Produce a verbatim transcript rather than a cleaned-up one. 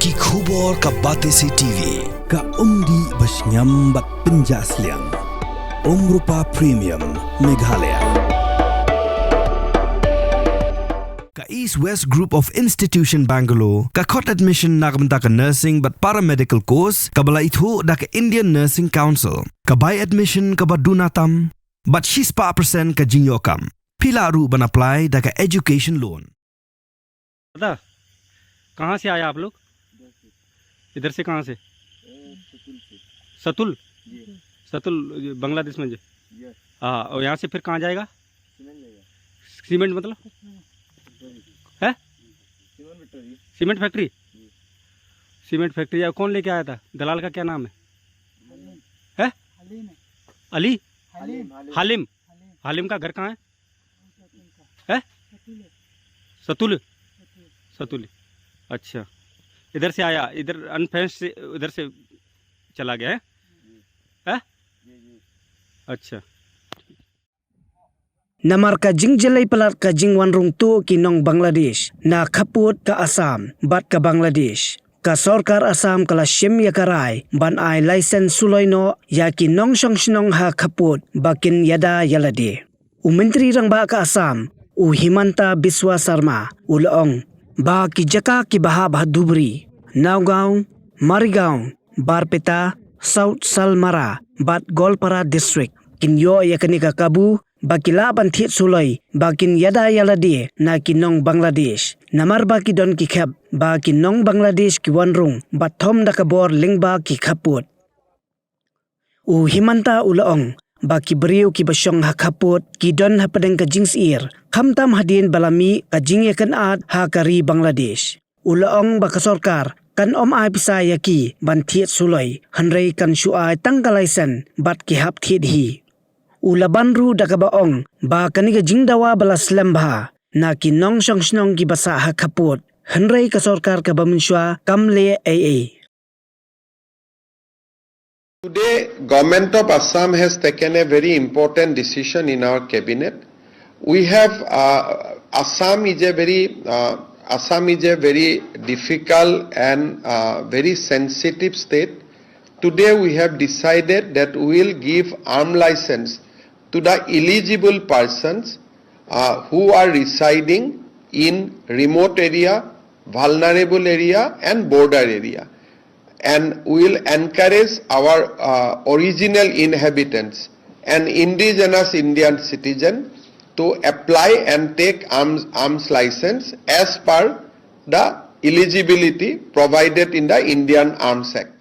Ki khubor ka Batesi T V, ka umdih ba shngiam bad pynjah sliang. Umrupa Premium, Meghalaya. Ka East West Group of Institution Bangalore, ka khot admission na ka bynta ka nursing bad paramedical course, kaba la ithuh da ka Indian Nursing Council, ka bai admission kaba duna tam, bad shispah percent ka jingïoh kam. Phi lah ruh ban apply da ka education loan. दादा, कहाँ से आया आप लोग? इधर से कहाँ से? सतुल। सतुल, ये बांग्लादेश में जो। हाँ, और यहाँ से फिर कहाँ जाएगा? सीमेंट मतलब? है? सीमेंट फैक्ट्री। सीमेंट फैक्ट्री। और कौन लेके आया था? दलाल का क्या नाम है? है? अली। हालिम। हालिम। हालिम का घर कहाँ है? है? सतुल। सतुल। अच्छा, इधर से आया, इधर अनफेंस से उधर से चला गया है? है? अच्छा। Namar ka jingjyllei palat ka jingwan rung tuh ki nong Bangladesh na khappud ka Assam bad ka Bangladesh, ka sorkar Assam ka la shim ïa ka rai ban ai license suloi noh ïa ki nongshong shnong ha khappud ba kin ïada ïa lade. U Myntri Rangbah ka Assam, u Himanta Biswa Sarma, u la ong ba ki jaka kiba hap ha Dhubri, Nagaon, Morigaon, Barpeta, South Salmara bad Goalpara District kin ïoh ïa kane ka kabu ba ki lah ban thied suloi ba kin ïada ïa lade na ki nong Bangladesh, namar ba ki don ki khep ba ki nong Bangladesh ki wan rung bad thom da ka bor lyngba ki khappud. U Himanta u la ong ba ki briew kiba shong ha khappud ki don hapdeng ka jingsyier, khamtam hadien ba la mih ka jingïakynad ha ka ri Bangladesh. U la ong ba ka sorkar kan ym ai pisa ïa ki ban thied suloi, hynrei kan shu ai tang ka license bad ki hap thied hi. U la ban ruh da kaba ong ba kane ka jingdawa ba la slem bha na ki nongshong shnong kiba sah ha khappud, hynrei ka sorkar kaba mynshuwa kam leh ei ei. Today, Government of Assam has taken a very important decision in our cabinet. We have, uh, Assam is a very, uh, Assam is a very difficult and, uh, very sensitive state. Today, we have decided that we will give arm license to the eligible persons, uh, who are residing in remote area, vulnerable area, and border area. And we will encourage our, uh, original inhabitants and indigenous Indian citizen to apply and take arms, arms license as per the eligibility provided in the Indian Arms Act.